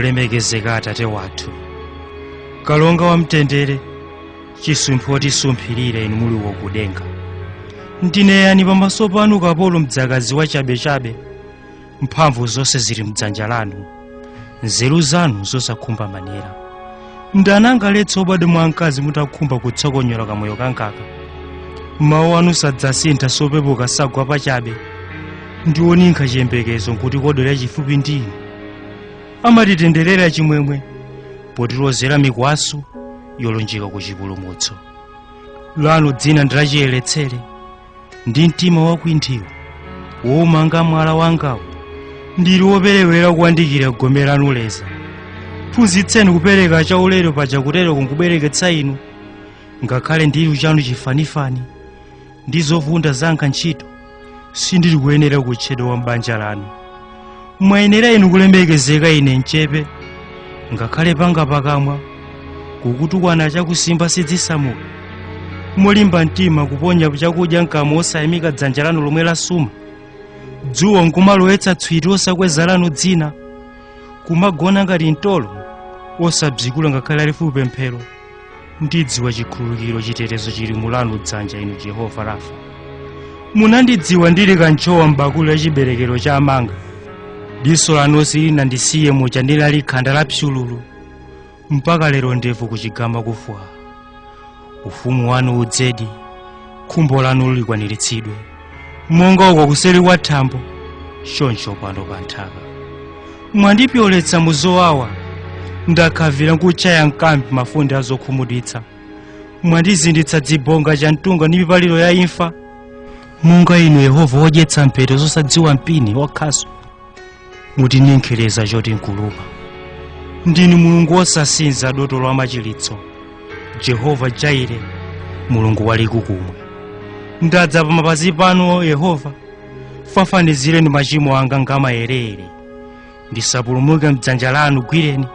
Olemekezeka Atate wathu, kalonga wamtendere, chisumphi wotisumphirira inu muli wokudenga, ndine yani pamaso panu kapolo mdzakazi wa chabechabe? Mphamvu zonse zili mdzanja lanu, nzeru zanu zosakhumba manera. Ndanangaletsa obadwa mwa mkazi mutakhumba kutsokonyola kamoyo kankaka. Mawu anu sadzasintha, sopepuka sagwa pachabe. Ndiwoninkha chiyembekezo nkuti kodwera chifupi ndi inu. Amatitenderera chimwemwe potilozera mikwasu yolunjika ku chipulumutso. Lanu dzina ndilachiyeretsere ndi mtima wakwinthiwo womanga mwala wangawo. Ndili woperewera kuyandikira gome lanu leza. Phunzitseni kupereka chaulere paja kutero kunkubwereketsa inu. Ngakhale ndili chanu chifanifani ndi zovunda zanga ntchito, sindili kuyenera kutchedwa wa m'banja lanu. Mwayenera inu kulemekezeka ine mchepe, ngakhale panga pakamwa kukutukwana chakusimba sidzisamuka. Mulimba mtima kuponya chakudya mkamwa osayimika dzanja lanu lomwe lasuma. Dzuwa nkumalowetsa tswiti osakweza lanu dzina, kumagona ngati mtolo osabzikula ngakhale alifupi pemphero. Ndidziwa chikhululukiro chitetezo chili mulanu dzanja inu Jehova Rafa. Munandidziwa ndili kantchowa m'bakuli la chiberekero cha amanga. Diso lanu silinandisiye muja ndilali khanda la psululu, mpaka lero ndevu kuchigamba kufwa. Ufumu wanu udzedi, khumbo lanu likwaniritsidwe, monga uko kuseri kwa thambo, choncho pano pa nthaka. Mwandipyoletsa mu zowawa, ndakhavira nkutchaya mkambi mafunde azokhumudwitsa. Mwandizinditsa dzibonga cha mtunga ndi mipaliro ya imfa. Monga inu Yehova wodyetsa mpheto zosadziwa mpini wakhaso, mutininkhereza choti nkuluma. Ndinu Mulungu wosasinza, dotolo wa machiritso, Jehova Jaire, Mulungu walikukumwe. Ndadza pa mapazi panu Yehova, fafanizireni machimo anga ngamayerere. Ndisapulumuke mdzanja lanu, gwireni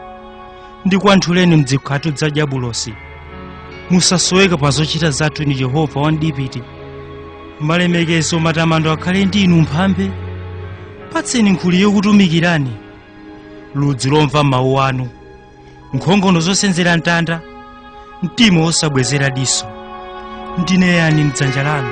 ndikwanthuleni mdzikhatu za diabulosi. Musasoweke pa zochita zathu ni Yehova wandipiti. Malemekezo matamando akhale ndi inu mphambe. Patseni nkhuli yokutumikirani, ludzi lomva mawu anu, nkhongono zosenzera mtanda, mtima wosabwezera diso. Ndine yani mdzanja lanu?